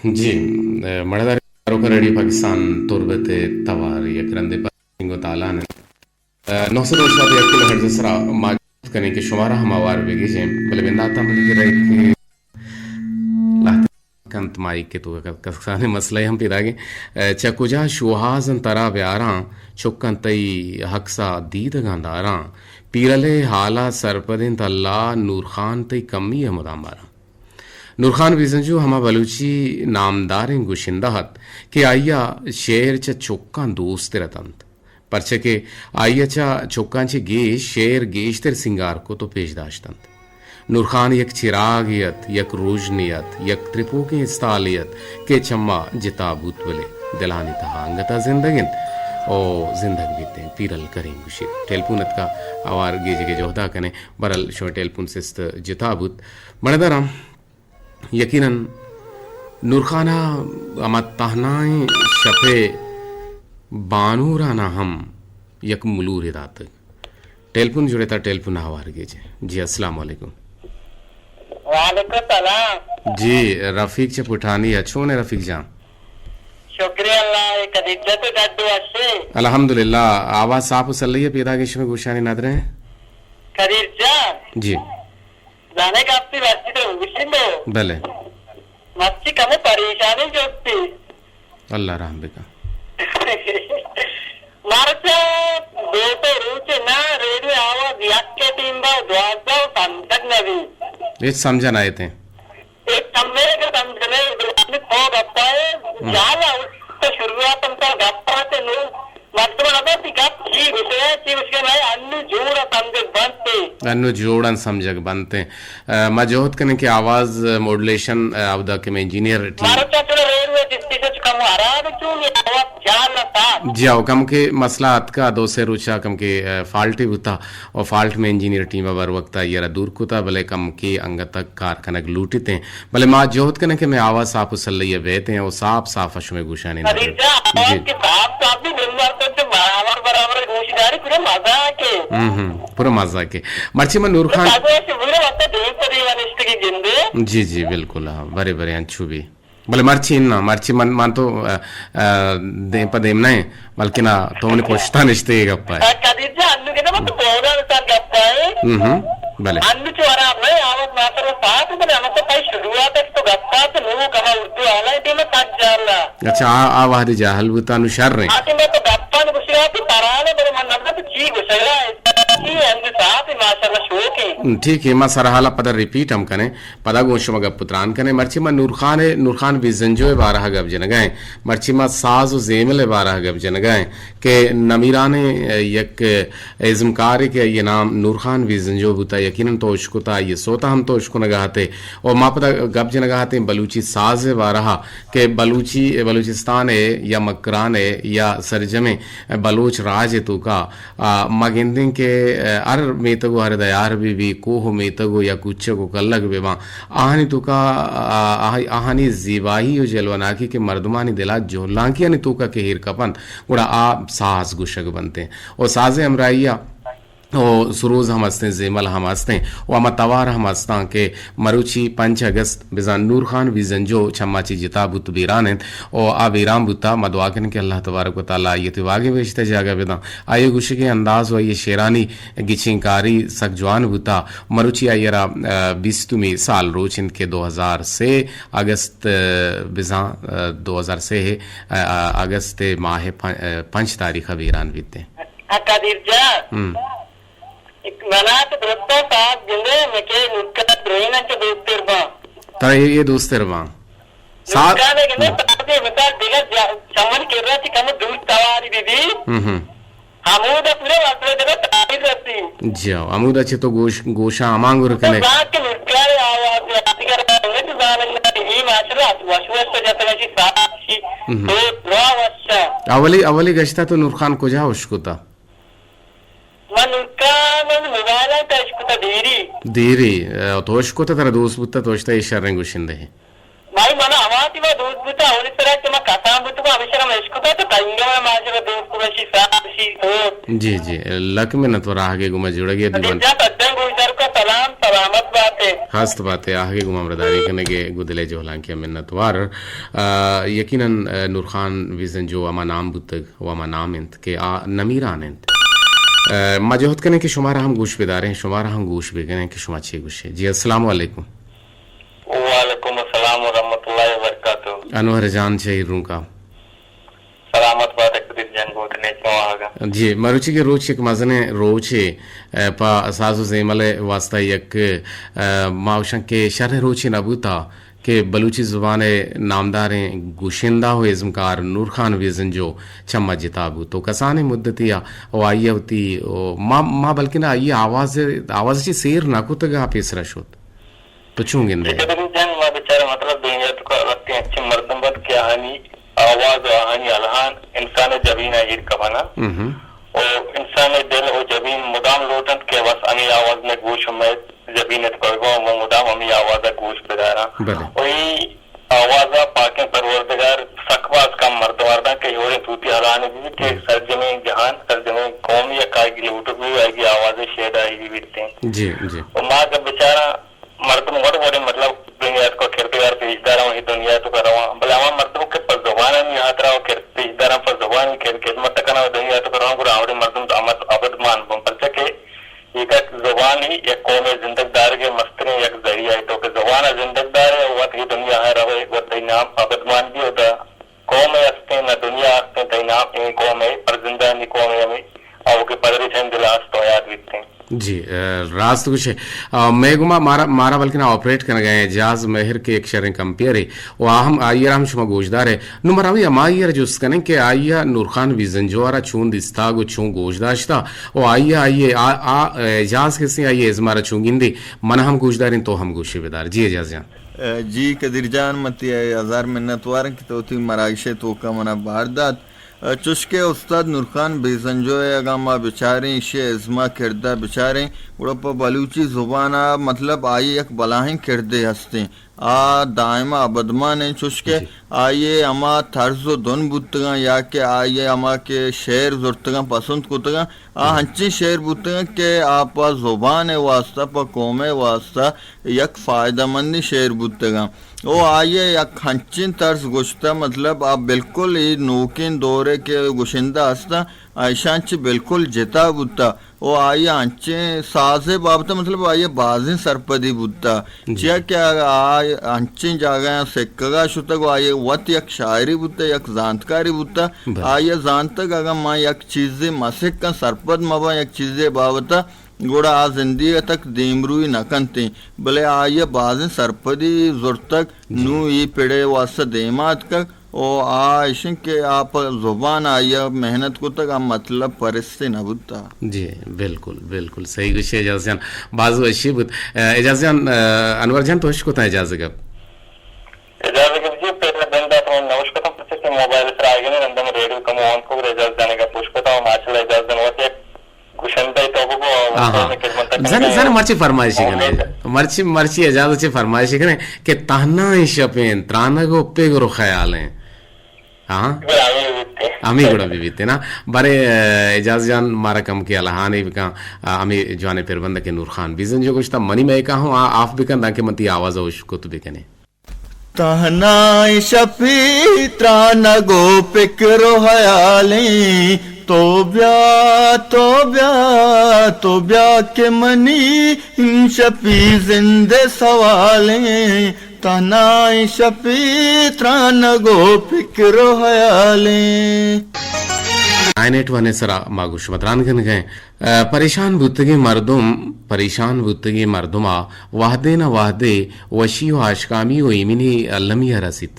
جی، مڑدار کاروکا ریڈیو پاکستان تربت ءِ توار یک رندے پہ سنگ و تالان انت۔ نو سد و شاد یک کلو ہرٹز سرا ما جہد کنیں کہ شمارا ہم آوار بگیجیں، بلے بنداتا منی گرا کہ لہتے کنت مائیک کہ تو کسانیں مسئلہ ہم پیداگیں۔ چہ کجا شوہازاں ترا بیاراں، چکاں تئی عکسا دیدگاں داراں۔ پیرلے حالا سرپد انت اللہ، نورخان تئی کمی ءَ مدام باراں۔ نورخان بیزنجو ہما بلوچی نامداریں گشندہ ات کہ آئی ءَ شعر چہ چکاں دوستر اتنت، پرچہ کہ آئی ءَ چہ چکاں چہ گیش شعر گیشتر سینگار کت و پیش داشتنت۔ نورخان یک چراگے ات، یک روژنے ات، یک ترپوکیں استالے ات کہ چما جتا بوت، بلے دلانی تہا انگتا زندگ انت و زندگ بیت انت۔ پیرل کریم گوشیت۔ ٹیلیفون اتکا، آوار گیجگ ءِ جہدا کنیں، برل شمئے ٹیلیفون سست جتا بوت۔ مڑداراں یقیناً نورخان ءَ ہما تہنائیں شپ ءِ بانورانا ہم یک ملورے داتگ۔ ٹیلیفون جڑتا، ٹیلیفون آوار گیجیں۔ جی، السلام علیکم۔ وعلیکم السلام۔ جی، رفیق چہ پٹھانی ءَ۔ چون ئے رفیق جان؟ شکر اللہ، اے قدیر جان تو ڈڈو ہستے؟ الحمدللہ، آواز صاف و سلئی ءَ پیداگیں شمئے گوشانی ندریں۔ قدیر جان۔ جی۔ زانے گپی مرچی تو گوشندو۔ بلے۔ مرچی کمو پریشانی جستی۔ اللہ رحم بکن۔ مرچا دو سو روچ نا ریڈیو آواز یک کے ٹیم با دوازدہ و پنجگ نبی۔ ہچ سمجھا نہ ایتیں۔ ایک کمے کا سمجھنے دلانی کو گپا ہے۔ ہم۔ جالا اس تو شروعات ہم تو گپا تے نو مردم نہ تو گپ چی گشے، چی گشے نہ انو جوڑا سمجھگ بنتے۔ انو جوڑا سمجھگ بنتے۔ ء، ما جہد کنیں کہ آواز ماڈولیشن، ء، اودا کہ مئے انجینئر ٹیم۔ مارا چا چلو ریڈیو اسٹیشن چ کم حراب چون آواز جان نہ تھا۔ جی ہاؤ، کم کہ مسئلہ اتکا، دو سے روچا کم کہ، ء، فالٹے بوتا، اور فالٹ مئے انجینئر ٹیم ء بر وقت آئی را دور کتا، بلے کم کہ انگت کار کنگ لوٹیت ہیں۔ بلے ما جہد کنیں کہ مئے آواز صاف و سلئی بیت ہیں اور صاف صاف شمئے گوشانی نظر۔ جی۔ آواز کے صاف صاف بھی دن بھر تو برابر برابر گوشداری پورا مزہ کے۔ ہم ہم، پورا مزہ کے۔ مرچی من نور خان۔ تازہ سے پورا وقت دین پر دیوان اشتگی گندے۔ جی جی، بالکل، ہاں، برے برے انچو بھی۔ بلے مرچی نہ، مرچی من، من تو، ا، ا، دیم پہ دیم نہ، بلکہ نہ، تو منی پشتا نشتے یہ گپا ہے۔ ا، قدیر جان، انو کہ نہ، من تو بولا سر گپا ہے۔ ہم ہم، بلے۔ انو چو آرام نہ، آواز ماسر و ساتھ، بلے ہم تو پای شروعات ہے تو گپا تو نو کما اردو آلا ہے، تینا تک جالا۔ اچھا، آ، آ وہدی جاہل بوتا، نو شر ہیں۔ آ، تینا تو گپا نو گوشی آتی پرانے، بلے من نبدا تو چی گوشگا ہے؟ چی انو ساتھ، ماشاءاللہ، شوق ہے۔ ٹھیک ہے، ما سر حالا پدا ریپیٹ ہم کنے۔ پدا گوں شما گپ و تران کنیں۔ مرچی ما نورخان ء، نورخان بیزنجو ء بارہ ء گپ جنگا ایں۔ مرچی ما ساز و زیمل ء بارہ ء گپ جنگا ایں کہ نمیرانیں یک ازمکارے کہ آئی ء نام نورخان بیزنجو بوتا، یقیناً تو اشکتا، آئی ء سوتا ہم تو اشکنگا اتے۔ و ما پدا گپ جنگا اتیں بلوچی ساز ء بارہ ء کہ بلوچی، بلوچستان ء یا مکران ء یا سرجمیں بلوچ راج ء توکا آ، ما گندیں کہ، آ، ہر میتگ و ہر دیار بہ بی، کوہ و میتگ و یا کوچگ و کلگ بہ باں، آہانی توکا، آ، آہ-، آہانی زیبائی و جلوناکی کہ مردمانی دلا جہلانکیانی توکا کہ ایر کپنت، گڑا آ ساز گوشگ بنتیں۔ و سازے ہمراہیا و سروز ہم ہستیں، زیمل ہم ہستیں و ہما توار ہم ہستاں کہ مروچی پنچ اگست بزاں نور خان بیزنجو چما چہ جتا بوت، بیران انت و آ بیران بوتا۔ ما دعا کنیں کہ اللہ تبارک و تعالی آئی ء تیوگیں بہشت ء جاگہ بداں۔ آئی ء گوشگیں انداز و آئی ء شعرانی گچین کاری سک جوان بوتا۔ مروچی آئی ء را، ء، بیستمی سال روچ انت کہ دو ہزار سے اگست، ء، بزاں، ء، دو ہزار سے ء، ء، اگست ء ماہ ء پن-، ء، پنچ تاریخ ء بیران بیت۔ قدیر جان۔ ہم۔ منا تو درستاں ساز گندے، مکے نورخان درین انچو دوستر باں۔ ترا اے، اے دوستر باں۔ ساز نورخان ء گندے، سازے مثال دگہ جا-، چمن کرا چہ کم دور تواری بہ بی۔ ہم ہم۔ ہمودا پورے وسلے دگہ تاثیر رسی۔ جی ہاں، ہمودا چہ تو گوش، گوشاں ہمانگر تو کنے۔ زانت کہ نورخان آواز آتکر نہ تو زانگ نہ، اے ماشاءاللہ وش وش تو جتنا چی ساز چی ہم۔ تو درا وشا۔ اولی، اولی گشتا تو نورخان کجا اشکتا؟ من نورخان من موبائل ء ٹچ کتا دیری۔ دیری، ء، تو اشکتا ترا دوست بوتا، تو اشتا اے شریں گوشندہ ہے۔ بھائی من ہما ٹیم ء دوست بوتا، اولی سرا کہ من کسان بوتگو، ہمیشہ من اشکتا تو تنگہ من ماشاءاللہ دوست بشی، ساز بشی، تو۔ جی جی، لک منت و راہگے گما جڑگے دیوان۔ جا تدن گوشدار کا سلام، سلامت باتے۔ راست بات ء، آہگے گوں ہمراہداری کنگ ء گوں دل ء جہلانکی ء منتوار۔ آ، یقیناً، آ، نورخان بیزنجو ہما نام بوتگ و ہما نام انت کہ آ نمیران انت۔ آ، ما جہد کنیں کہ شمارا ہم گوش بداریں، شمارا ہم گوش بکنیں کہ شما چے گوشے۔ جی، السلام علیکم۔ وعلیکم السلام ورحمۃ اللہ وبرکاتہ۔ انور جان چہ ایرونکا۔ سلامت بات ئے قدیر جان، گوں وتی نیکیں واہگاں۔ جی، مروچی کہ روچ یک مزنیں روچے، ء، پہ ساز و زیمل ء واسطہ یک، ء، ما گوشاں کہ شریں روچے نہ بوتا کہ بلوچی زبان ء نامداریں گشندہ و ازمکار نورخان بیزنجو چہ ما جتا بوت و کسانیں مدتے ء و آئی ء وتی، و ما، ما بلکن آئی ء آواز، آواز چی سیر نہ کتگ ء پیسرا شت۔ تو چون گندے؟ قدیر جان، ما بچار مطلب دنیا تو کا وقتی انچیں مردم بد کہ آہانی آواز و آہانی الہان انسان ء جبین ء ایر کپناں۔ و انسان ء دل و جبین مدام لوٹنت کہ بس ہمے آواز مئے گوش و مئے جبین ء بگوں و مدام ہمے آواز ء گوش بداراں۔ بلے۔ و اے آواز ء پاکیں پروردگار سک باز کم مردم آرداں کہ ہوریں توتی الہانے بہ بیت کہ سرجمیں جہان، سرجمیں قوم یک آئی لوٹگ بہ بیت، آئی آواز ء شیدائی بہ بیت۔ جی، جی۔ و ما اگہ بچاراں مردم وڑ وڑیں مطلب دنیا تو کردگار پیش داراں، وہی دنیا تو کا رواں، بلے ہما مردم کہ پہ زبان ہمی ہاترا و کرد پیش داراں، پہ زبان ہمی کرد خدمت کناں و دنیا تو کا رواں، گڑا آوڑیں مردم تو امر ابد مان بن، پرچا کہ یک زبان ہی یک قوم زندگ دارگ مستریں یک ذریعہ ہے، تو کہ زبان زندگ دارے و وت ہی دنیا ہے روے، وت ہی نام ابد مان بھی ہوتا۔ قوم ء ہستیں، نہ دنیا ہستیں، تئی نام اے قوم ء، پرزندانی قوم ء ہمے، آؤ کہ پدریچ ہم دل ء ہست و یاد بیتیں۔ جی، ء، راست گوشے۔ ء، مئے گما مارا، مارا بلکنا آپریٹ کنگا ایں اعجاز مہر کہ یک شریں کمپیئرے و آ ہم، آئی ء را ہم شما گوشدار ئے۔ نوں مارا ہمے ہمائی ء را جست کنیں کہ آئی ء نورخان بیزنجو ء را چون دیستگ و چون گوش داشتہ و آئی ء، آئی ء آ، آ، اعجاز کسیں آئی ء ازم ء را چون گندے، من ہم گوشداریں تو ہم گوشے بدار۔ جی اعجاز جان۔ جی قدیر جان، من تئی ہزار منتوار آں کہ تو وتی مراگش ء توکا منا بار دات۔ چوشکہ استاد نورخان بیزنجو ء اگاں ما بچاریں، ایشی ء ازم ء کرد ء بچاریں، گڑا پہ بلوچی زبان ء مطلب آئی ء یک بلاہیں کردے ہستیں۔ آ دائم ء ابدمان انت، چوشکہ جی۔ آئی ء ہما طرز و دن بوتگاں یا کہ آئی ء ہما کہ شعر زرتگاں، پسند کتگاں، آ ہنچیں شعر بوتگاں کہ آ پہ زبان ء واسطہ، پہ قوم ء واسطہ یک فائدہ مندیں شعر بوتگاں۔ او آئی ء یک ہنچیں طرز گوشتہ، مطلب آ بالکل اے نوکیں دور ء کہ گشندہ ہستاں، ایشاں چہ بالکل جتا بوتہ۔ او آئی ء انچیں ساز ء بابت ء مطلب آئی ء بازیں سرپدی بوتہ۔ جی۔ چیا کہ آ انچیں جاگہاں سکگا شتگ و آئی ء وت یک شاعرے بوتہ، یک زانتکارے بوتہ۔ بلے۔ آئی ء زانتگ اگاں ما یک چیزے مسکاں سرپد مباں یک چیزے بابت ء، گڑا آ زندگی ء تک دیمروئی نہ کنتیں، بلے آئی ء بازیں سرپدی زرتگ، جی۔ نوں اے پڑ ء واستہ دیما اتکگ و آ اش انت کہ آ پہ زبان آئی ء محنت کتگ، آ مطلب پرستے نہ بوتگ۔ جی، بالکل، بالکل صحیح گوشے اعجاز جان، باز وشی بوت۔ ء، اعجاز جان، ء، انور جان تو اش کتاں اعجاز ء گپ؟ اعجاز ء گپ جی، پہلا بندات من نوش کتاں، پرچہ کہ موبائل سرا آگے نے رندم ریڈیو کمو آن کو اعجاز جان ء گپ پوش کتاں، ماشاءاللہ اعجاز جان وت یک گشندہ ء توبہ گو آہاں۔ قوم ء خدمت ء زن، کنگ ء زن مرچی فرمائشی کنے۔ امید۔ مرچی، مرچی اعجاز چی فرمائشی کنے کہ تہنا شپیں ترانگ و پگر و خیالیں۔ ہاں۔ گڑا ہمے بیتے۔ ہمے گڑا بہ بیتے نا۔ بارے، ء، اعجاز جان مارا کم کے الہانے بکن، ء، ہمے جوانے پربند کہ نورخان بیزنجو گوشتا منی مئے کا ہوں آ آف بکن دانکہ من تی آواز ہوش کت بکنے۔ تہنا شپی ترانگ و پکر و حیالیں، تو بیا، تو بیا، تو بیا کہ منی شپی زند سوالیں، تہنا شپی ترانگ و پکر و حیالیں۔ نائن ایٹ ون ء سرا ما گوش مدران کنگئیں۔ ء، پریشان بوتگیں مردم، پریشان بوتگیں مردم ء وہدے نہ وہدے وشی و آشکامی و ایمنی المی ء رسیت،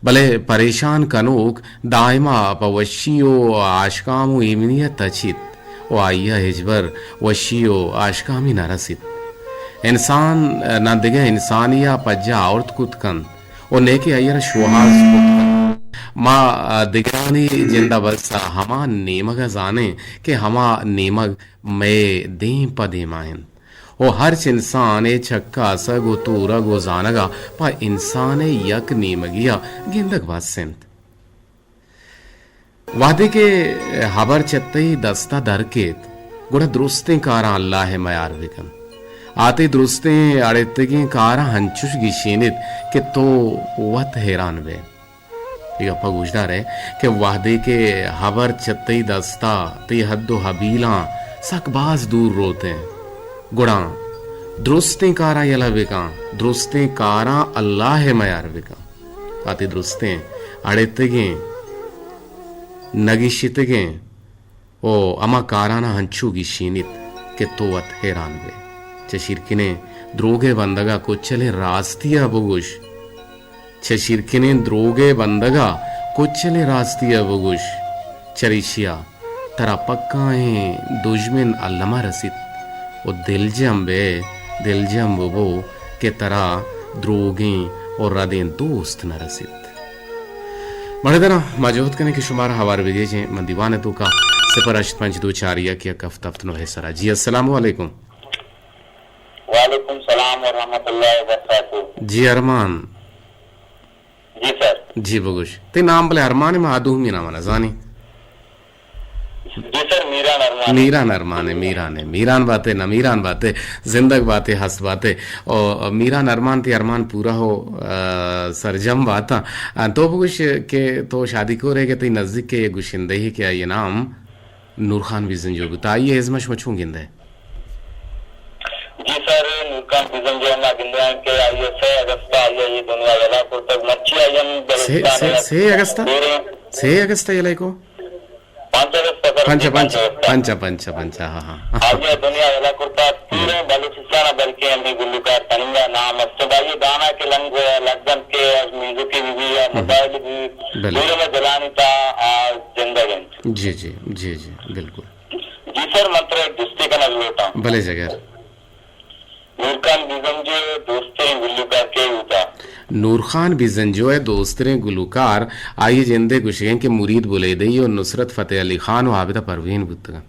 بلے پریشان کنوک دائما پہ وشی و آشکام و ایمنی ء تچیت و آئی ء ہچبر وشی و آشکامی نہ رسیت۔ انسان نہ دگہ انسانی ء پجا آورت کت کنت۔ و نیکہ آئی ء را شوہاز کت کنت۔ ما، آ، دگرانی جند ء بس ء ہما نیمگ ء زانیں کہ ہما نیمگ مئے دیم پہ دیما انت۔ و ہرچ انسان ء چکاسگ و تورگ و زانگ ء پہ انسان ء یک نیمگی ء گندگ بس انت۔ وہدے کہ ہبر چہ تئی دست ء در کیت، گڑا درستیں کاراں اللہ ء میار بکن۔ آ تئی درستیں اڑتگیں کاراں ہنچوش گیشینیت کہ تو وت حیران بئے۔ اے گپا گوشدار ئے کہ وہدے کہ ہبر چہ تئی دستا، تئی حد و حبیلاں سک باز دور روتیں، گڑا درستیں کاراں یلہ بکن، درستیں کاراں اللہ ء میار بکن۔ آ تئی درستیں اڑتگیں، نگیشتگیں و ہما کاراناں ہنچو گیشینیت کہ تو وت حیران بئے۔ چہ شیرکنیں دروگ ء بندگ ء کچلیں راستی ء بگوش۔ چہ شیرکنیں دروگ ء بندگ ء کچلیں راستی ء بگوش۔ چریشی ء ترا پکائیں دژمن الما رسیت و دلجم بئے، دلجم ببو کہ ترا دروگیں و ردیں دوست نہ رسیت۔ مڑدراں ما جہد کنیں کہ شمارا ہوار بگیجیں من دیوان ء توکا صفر ہشت پنچ دو چار یک یک ہفت ہفت نو ء سرا۔ جی السلام علیکم۔ وعلیکم السلام ورحمۃ اللہ وبرکاتہ۔ جی ارمان۔ جی سر۔ جی بگوش۔ تئی نام بلے ارمان ء، ما آ دومی نام نہ زانی۔ جی سر، میران ارمان۔ میران ارمان ء، میران ء، میران بات ء، نمیران بات ء، زندگ بات ء، ہست بات ء۔ او میران ارمان، تئی ارمان پورا ہو، آ، سرجم باتاں۔ آ، تو بگوش کہ تو شادی کور ئے کہ تئی نزیک ء گشندہ ئے کہ آئی ء نام نور خان بزنجو بوت، آئی ء ازم ء شما چون گندئے؟ جی سر، نور خان بزنجو ء ما گندگ ء کہ آئی ء سئے اگست ء آئی ء اے دنیا یلہ کرتگ، مرچی آئی ہم سے، بلوچستان سے، ء سے اگست ء؟ دوریں سے اگست ء یلہ کو؟ پنچ اگست ء سر، پنچ، جی، پنچ، پنچ اگست۔ پنچ، پنچ، پنچ، ہاں، ہاں۔ آئی ء دنیا یلہ کرتگ، پوریں بلوچستان ء بلکیں ہمے گلوکار تننگا نام است انت۔ آئی ء گانا کہ لنگ لگنت کہ میوزک بی بی یا ہم۔ موبائل بی، بلے۔ پوریں جلانی تا آ زندگ انت۔ جی، جی، جی، جی، بالکل۔ جی سر، من ترا یک جستے کنگ لوٹاں۔ بلے جگر۔ نور خان بزنجو ء دوستریں گلوکار کئے بوتا؟ نور خان بزنجو ء دوستریں گلوکار آئی ء جند ء گوشگ انت کہ مرید بلیدئی و نصرت فتح علی خان و عابدہ پروین بوتگ انت۔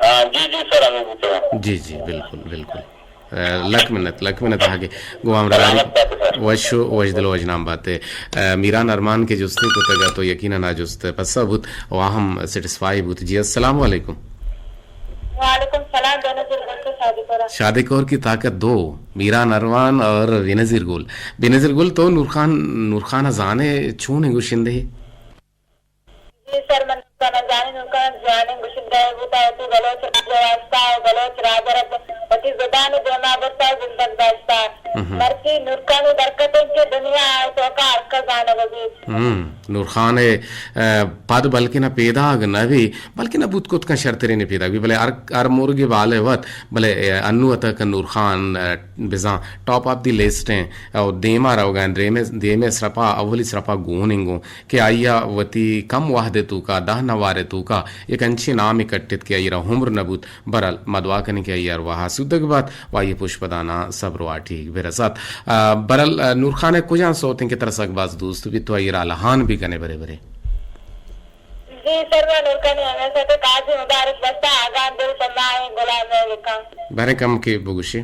آ، جی، جی سر، ہمے بوتگ انت۔ جی، جی، بالکل، بالکل۔ ء، لک منت، لک منت آہگے گوں ہمراہداری۔ سلامت بات سر۔ وش و وشدل و وشنام بات۔ ء، میران ارمان کہ جستے کتگ ات و یقیناً آ جست پسہ بوت و آ ہم سیٹسفائی بوت۔ جی، السلام علیکم۔ وعلیکم سلام، بینظیر گل تو شادی کورا۔ شادی کور کی طاقت دو، میران ارمان اور بینظیر گل۔ بینظیر گل تو نور خان، نور خان زانے چون ہے گوشندے؟ جی سر، من نور خان ء زانیں، نور خان جوانیں گشندہ ء بوتا، وتی بلوچ راج ء واستا و بلوچ راج ء را وتی زبان ء دیما برتا و زندگ داشتا۔ ہم۔ مرچی نور خان ء درکت انت کہ دنیا ء توکا ہر کس زانگ ء بیت۔ ہم، نور خان ء، ء، پد بلکنا پیداگ نہ بی، بلکنا بوت کت کن شرترین پیداگ بی، بلے ہر، ہر مرگے بال ء وت، بلے، ء، انو اتک نور خان، ء، بزاں ٹاپ آف دی لسٹ ہیں، او دیما روگا ہیں، دیمے، دیمے سرپا، اولی سرپا گون انگو۔ کہ آئی ء وتی کم وہد ء توکا، دہ نوار ء توکا یک انچیں نامے کٹت کہ آئی ء را عمر نہ بوت۔ برحال ما دعا کنیں کہ آئی ء ارواہ آسودگ بات و آئی ء پشپداناں صبر و آٹیگ برسات۔ آ، برحال، آ، نور خان ء کجام سوت انت کہ ترا سک باز دوست بیت تو آئی ء را لہان بھی کنے برے برے؟ جی سر، ما نور خان ء ہمے سوت ء قاضی مبارک بستا، اگاں دل پہ ماہیں گلام ء لکھاں۔ برے کم کہ بگوشے۔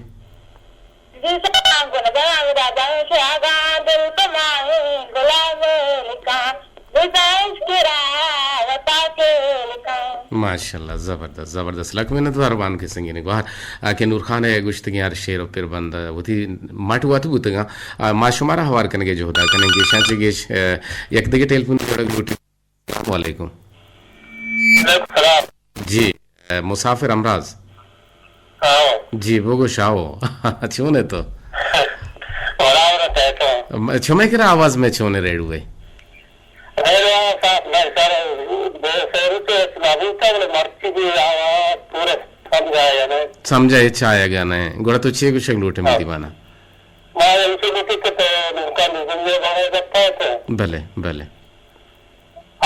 جی سلام کنگا ہمے دادا ہمیشہ آگاں دل پہ ماہیں گلام لکھاں، بزاں عشق را وتا کے لکھاں۔ ماشاءاللہ، زبردست، زبردست۔ لک منت وار بان کے سنگین گوہر۔ آ کہ نور خان ء گوشتگیں ہر شعر و پربند وتی مٹ وت بوتگاں۔ آ، ما شمارا ہوار کنگے جہدا کنیں گیشاں چہ گیش، آ، یک دگہ ٹیلیفون جوڑگ لوٹی۔ السلام علیکم۔ وعلیکم السلام۔ جی، ء، مسافر امراض۔ ہاں۔ جی، بگو شاو۔ چون ہے تو؟ وڑا وڑا کہتا ہوں۔ م-، چمے کرا آواز میں چون ہے ریڈو ہے؟ ریڈو صاف نہیں سر، دو سو روپے سنا بھی تھا، بولے مرچی بھی آواز پورا سمجھا یا نہیں۔ سمجھا یہ چاہے گا نہیں۔ گوڑا تو چے گشک لوٹے ہاں۔ میری بانا۔ میں ان سے لوٹی کہ تو نور خان بزنجو بارے گپا ہے تو۔ بلے، بلے۔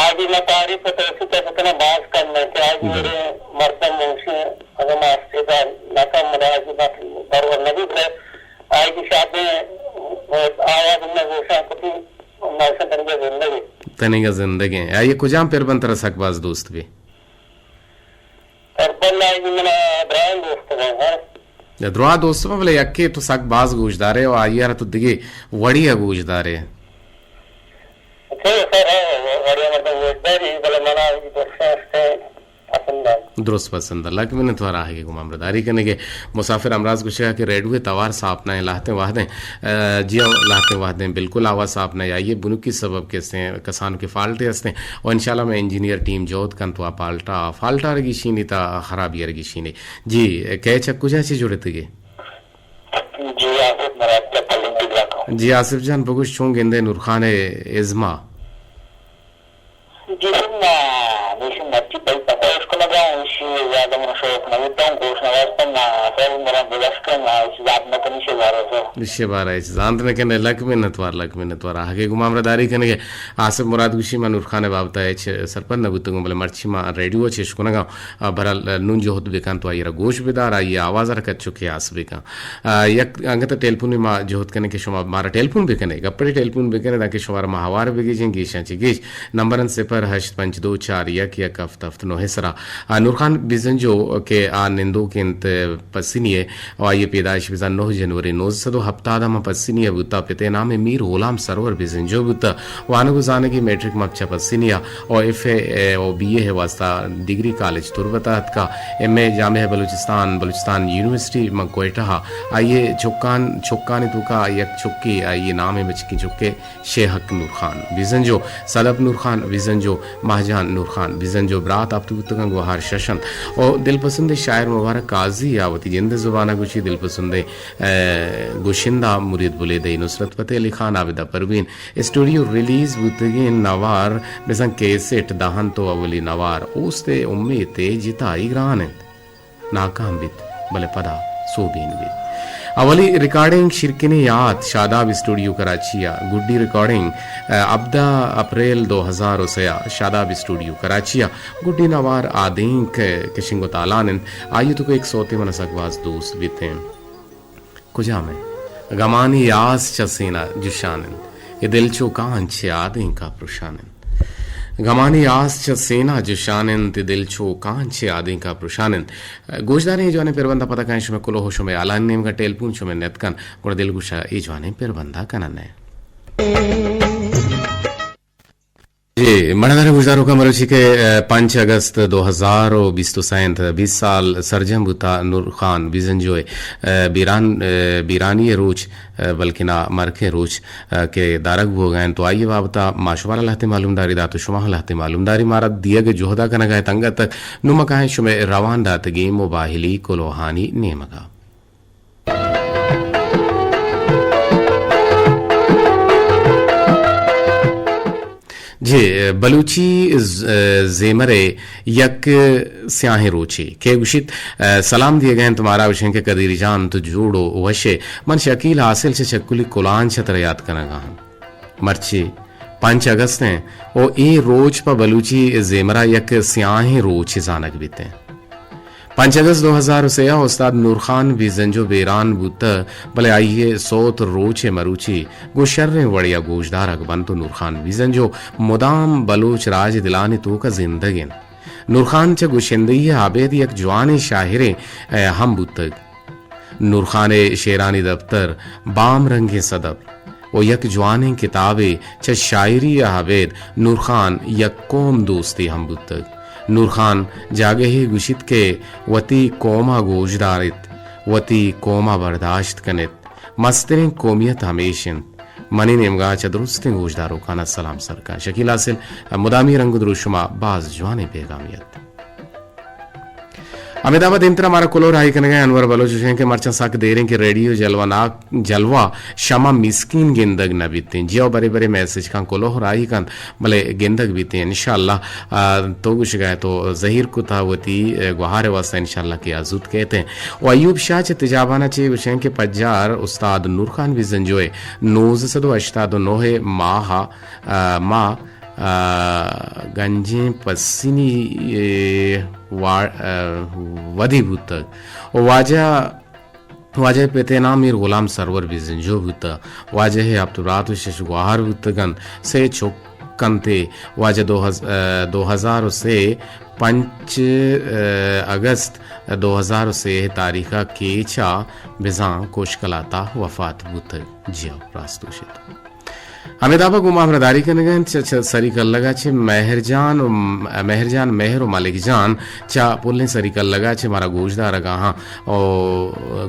آجی ما تعریف و توصیف ء بکنا باز کم ہے کہ آجی بلے۔ مردم موشی اگر ما استعداد نہ کم مدہ آجی ما پرور نہ بھی بلے آجی شادیں آواز میں گوشاں کتی موشن تنگے زندگی۔ تنگا زندگی۔ آئی کجام پر بن ترا سک باز دوست بھی؟ پر بن آجی منا ابراہیم دوست ہے، ہاں۔ یا دروا دوست بہ، بلے یکے تو سک باز گوش دارے و آئی ء را تو دگہ وڑی ء گوش دارے۔ اچھا، سر، ہاں، وڑی ء مردم گوش داری، بلے منا درساں است ہے۔ درست پسند، لک منت وار آہگے گوں ہمراہداری کنگے۔ مسافر امراض گوشگا کہ ریڈیو توار صاف نہ ایں، لہتیں وہدیں، ء، جی ہو، لہتیں وہدیں بالکل آواز صاف نہ ایں۔ آئیے بنکی سبب کہ استیں، کسانکیں فالٹے استیں۔ و انشاءاللہ مئے انجینئر ٹیم جہد کنت و آ فالٹا، فالٹا رگیشینی تا خرابی رگیشینی۔ جی، کئے چہ کجا چہ جڑتگے؟ جی، آصف مراد چہ پلنگ ٹگراں۔ جی آصف جان، بگوش چون گندے نورخان ازما؟ جی سر، ما نیشن مرچی پہل پتہ اش کنگا ہوں، اشی زیادہ من شوق نہ بوتا ہوں، گوش نہ واسطہ، ما سر مرا بگش کن، ما اش زیاد نہ کنی شے بارے سر۔ اشی بارے اش زانت نہ کنے، لک منت وار، لک منت وار۔ آہگے گوں ہمراہداری کنگے۔ آصف مراد گوشی، من نورخان بابتا ہچ سرپد نہ بوتگوں، بلے مرچی ما ریڈیو چش کنگا، آ، بہرحال نون جہد بکن تو آئی را گوش بدار، آئی آواز را کچو کہ آس بکن۔ آ، یک انگت ٹیلیفون ما جہد کنیں کہ شما مارا ٹیلیفون بکنے، گپڑے ٹیلیفون بکنے، تاکہ شمارا ما ہوار بگیجیں، گیشاں چہ گیش۔ نمبر انت صفر ہشت پنچ دو چار یک یک ہفت ہفت نو سرا۔ آ، نورخان بزنجو کہ آ نندوک انت پسنی ء، و آئی پیدائش بزاں نو جنوری نوزدہ سد و ہپتاد ء ما پسنی ء بوتا۔ پتے نام میر غلام سرور بزنجو بوتا۔ وانگ و زانگی میٹرک مپچا پسنی ء و ایف اے و بی اے واسطہ ڈگری کالج تربت ء اتکا۔ ایم اے جامعہ بلوچستان، بلوچستان یونیورسٹی من کوئٹہ ء۔ آئی ء چکان، چکانی توکا یک چکے، آئی ء نام ء بچکیں چکے شیہک نورخان بزنجو، صدف نورخان بزنجو، ماہجان نورخان بزنجو برات ہپت بوتگاں، گوہار شش انت۔ او دلپسندیں شاعر مبارک قاضی ء وتی جند ء زبان ء گوشی، دلپسندیں، ء، گشندہ مرید بلیدئی، نصرت فتح علی خان، عابدہ پروین، اسٹوڈیو ریلیز بوتگیں نوار، بزاں کیسٹ دہ انت و اولی نوار اوست ء امیت ء جتائی گران انت۔ ناکام بیت، بلے پدا سوبین بیت۔ اولی ریکارڈنگ شیرکنیں یات، شاداب اسٹوڈیو کراچی ء۔ گڈی ریکارڈنگ، ء، ہبدہ اپریل دو ہزار و سئے ء، شاداب اسٹوڈیو کراچی ء۔ گڈی نوار آدینک کشنگ و تالان انت۔ آئی ء توکا یک سوتے من ء سک باز دوست بیت انت۔ کجام ء؟ گمانی آس چہ سینا جشان انت، اے دل چو کانچ چہ آدینکا پرشان انت۔ گمانی آس چہ سینا جشان انت، اے دل چو کانچ چہ آدینکا پرشان انت۔ گوشداریں اے جوانیں پربند ء پدا کائیں شمئے کلوہ و شمئے ہالانی نیمگا ٹیلیفون شمئے نیتکن، گڑا دلگوشا اے جوانیں پربند ء کنن ء۔ جی، مڑاہداریں گوشداروکاں، مروچی کہ، ء، پنچ اگست دو ہزار و بیست و سئے انت، بیست سال سرجم بوتا نورخان بزنجو ء، ء، بیران، ء، بیرانی ء روچ، ء، بلکنا مرکیں روچ، ء، کہ دارگ بوگا انت، تو آئی ء بابتا ما شمارا لہتے معلومداری دات و شما ہم لہتے معلومداری مارا دیگ ء جہدا کنگا ات انگت تک۔ نوں ما کاہیں شمئے روان داتگیں مباہلی کلوہانی نیمگا۔ جی، بلوچی ز-، زیمر ء یک سیاہیں روچے کہ گوشیت، ء، سلام دیگ ء انت مارا، گوشیں کہ قدیر جان تو جوڑ و وش ئے، من شکیل حاصل چہ چکلی کلانچ ء ترا یات کنگ ء آں۔ مرچی پنچ اگست انت و اے روچ پہ بلوچی زیمرا یک سیاہیں روچے زانگ بیت انت۔ پنچ اگست دو ہزار و سئے ء استاد نورخان بزنجو بیران بوتہ، بلے آئی ء سوت روچ ء مروچی گوں شریں وڑے ء گوشدارگ بنت و نورخان بزنجو مدام بلوچ راج ء دلانی توک ء زندگ انت۔ نورخان چہ گشندہی ء ابید یک جوانیں شاعرے، ء، ہم بوتگ۔ نورخان ء شعرانی دپتر بام رنگیں صدف و یک جوانیں کتابے چہ شاعری ء ابید نورخان یک قوم دوستے ہم بوتگ۔ نورخان جاگہے گوشیت کہ وتی قوم ء گوشدار ایت، وتی قوم ء برداشت کن ایت۔ مستریں قومیت ہمیش انت۔ منی نیمگا چہ درستیں گوشداروکانا سلام سر کن۔ شکیل حاصل، مدامی رنگ و دروشما باز جوانیں پیغامی ات۔ ہمے دابا دیمترا مارا کلوہ راہی کنگا انور بلوچ گوشیں کہ مرچاں سک دیریں کہ ریڈیو جلوہ ناک، جلوہ شما مسکین گندگ نہ بیتیں۔ جی او برے برے میسج کن کلوہ راہی کنت، بلے گندگ بیتیں انشاءاللہ۔ آ، تو گوشگا ئے تو زہیر کتا وتی، آ، گوہار واسطہ انشاءاللہ کہ آ زوت کیتیں۔ و ایوب شاہ چہ تجابانا چے گوشیں کہ پجار استاد نورخان بزنجوئے نوزدہ سد و ہشتاد و نو ماہ، آ، ماہ، آ، گنجیں پسنی، اے، وا-، آ، ودی بوتگ۔ و واجہ واجہ ء پت ء نام میر غلام سرور بزنجو بوتہ۔ واجہ ء ہپت برات و شش گوہار بوتگ انت، سے چک انت ء واجہ دو ہز-، ء، دو ہزار و سے پنچ، ء، اگست دو ہزار و سے ء تاریخ ء کیچ ء بزاں کوشکلات ء وفات بوتگ۔ جی ہو، راست گوشت۔ ہمے دابا گوں ما ہمراہداری کنگا انت چہ، چہ سری کلگا چہ مہر جان و م-، مہر جان مہر و ملک جان چہ پلیں سری کلگا چہ مارا گوش دارگا ہاں و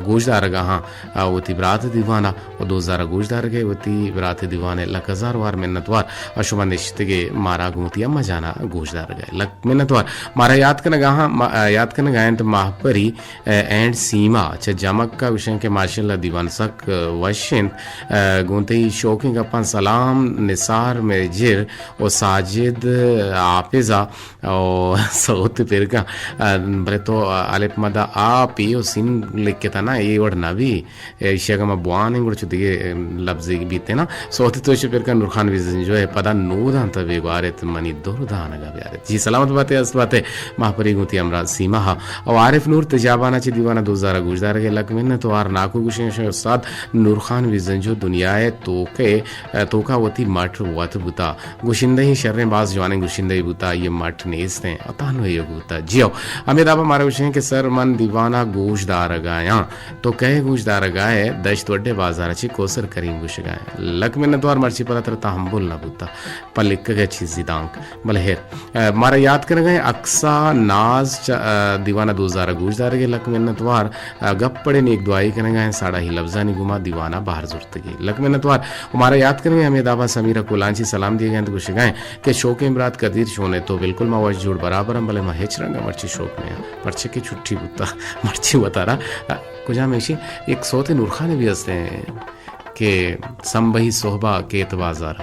گوش دارگا ہاں، آ، وتی برات دیوانا و دوزارا گوش دارگے وتی برات دیوانے لک ہزار وار منتوار۔ و شما نشتگے مارا گوں وتی اما جانا گوش دارگے لک منتوار۔ مارا یاد کنگا ہاں، ما-، آ، یاد کنگا انت ماہپری اینڈ سیما چہ جمک ء گوشن کہ ماشاءاللہ دیوان سک وش انت۔ گوں تئی شوکیں گپاں سلام نثار میجر و ساجد حافظ ء و سعود پرگاں۔ بلے تو الف مدا آ پی و سین لکھتا نا، اے وڑ نہ بی۔ ایشی اگاں ما بوانیں گڑا چو دگہ لبزے بیتے نا۔ سوت تو شپر کا نورخان ویزنجو ہے پدا نوداں تا بیگوارت منی دور دانگا بیارت۔ جی سلامت باتے، است باتے۔ ماہپری گوں تی ہمراہ سیما ہا۔ او عارف نور تجابانا چہ دیوانا دوزارا گوشدارگے لک منت و آر ناکو گوشیں شے استاد نورخان ویزنجو دنیا ہے توکے، توکا وتی مٹ وت بوتا۔ گشندہ ہی شریں باز جوانیں گشندہ ہی بوتا، یہ مٹ نیست ہیں۔ تہنوئی ء بوتا۔ جیو، ہمے دابا مارا گوشیں کہ سر من دیوانا گوش دارگایاں۔ تو کئے گوش دارگائے؟ دشت وڈے بازار چی کوسر کریم گوشگائے۔ لک منتوار، مرچی پدا ترا تحمل نہ بوتا۔ پہ لکگ ء چیزی دانک۔ بلے ہیر، ء، مارا یاد کنگائیں اکسا ناز چ-، ء، دیوانا دوزارا گوش دارگے لک منتوار۔ ء، گپ پڑے نیک دعائی کنگائیں ساڑا ہی لفظانی گما دیوانا بہر زرتگی۔ لک منتوار۔ و مارا یاد کنگائیں ہمے دابا سمیرا کولانچی سلام دیگائیں تو گوشگائیں کہ شوکیں برات قدیر چون ئے؟ تو بالکل ما وش جوڑ برابر ہم، بلے ما ہچ رنگ ء مرچی شوک نہ آں، پرچہ کہ چھٹی بوتا۔ مرچی وتارا، ا، کجام ایشی؟ یک سوت نورخان بھی ہستے ہیں کہ سمبہی صحبہ کیت بازار،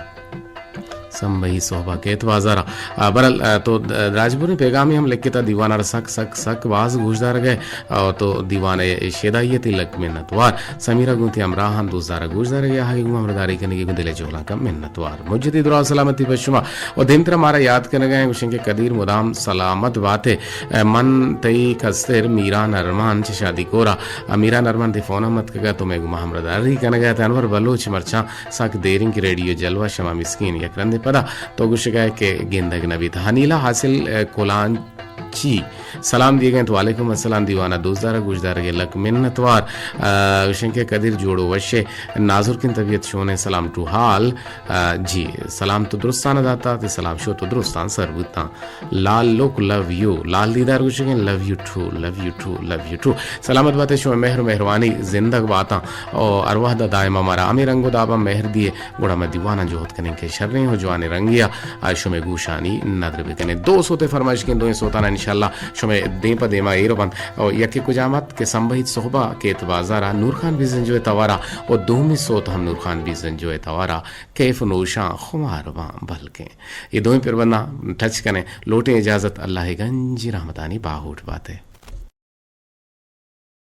سمبہی صحبہ کیت بازار۔ ا، برل، ا، تو د-، راجپوریں پیغامی ہم لکھتا دیوان ار سک، سک، سک باز گوشدار گئے۔ او تو دیوان ء شیدائی ء تئی لک منت وار۔ سمیرا گوں تی ہمراہاں دوست دارگ گوش دارگ ء آہگی گوں ہمراہداری کنگی گوں دل ء جہلانکاں منت وار۔ مجدی دراہ سلامتی پہ شما۔ و دیمترا مارا یاد کنگا ہیں گوشیں کہ قدیر مدام سلامت باتے۔ ء من تئی کستر میران ارمان چہ شادی کورا۔ ء میران ارمان تئی فون ہم اتکگا تو مئے گوما ہمراہداری کنگا ات۔ انور بلوچ مرچاں سک دیریں کہ ریڈیو جلوہ شما مسکین یک رندے پدا تو گوشگا ہے کہ گندگ نہ بیت۔ ہنیلا حاصل، ء، کولان چی سلام دیگ انت۔ وعلیکم السلام دیوانا دوستدار گوشدارگ لک منتوار۔ ء، گوشن کہ قدیر جوڑ و وش ئے، نازرکن طبیعت شون ئے، سلام ٹو حال۔ ء، جی سلام تو درستان داتا، تے سلام شو تو درستان سر بوتاں۔ لال لک لو یو، لال دیدار گوشگیں لو یو ٹو، لو یو ٹو، لو یو ٹو۔ سلامت باتے شما مہر و مہروانی زندگ باتاں۔ او ارواح دا دائما مارا ہمیں رنگ و دابا مہر دیے۔ گڑا ما دیواناں جہد کنیں کہ شریں و جوانیں رنگے ء آ شمئے گوشانی ندر بکنیں۔ دو سوتے فرمائش کن، دوئیں سوتانا انشاءاللہ شمئے دیم پہ دیما ایر بنت۔ او یکے کجام ات کہ سمبہیت صحبہ کیت بازارا نورخان بیزنجو ء توارا، و دومی سوت ہم نورخان بیزنجو ء توارا کیف نوشاں خمار باں بلکیں۔ اے دوئیں پربنداں ٹچ کنیں، لوٹیں اجازت، اللہ ء گنجی رحمتانی باہوٹ باتے۔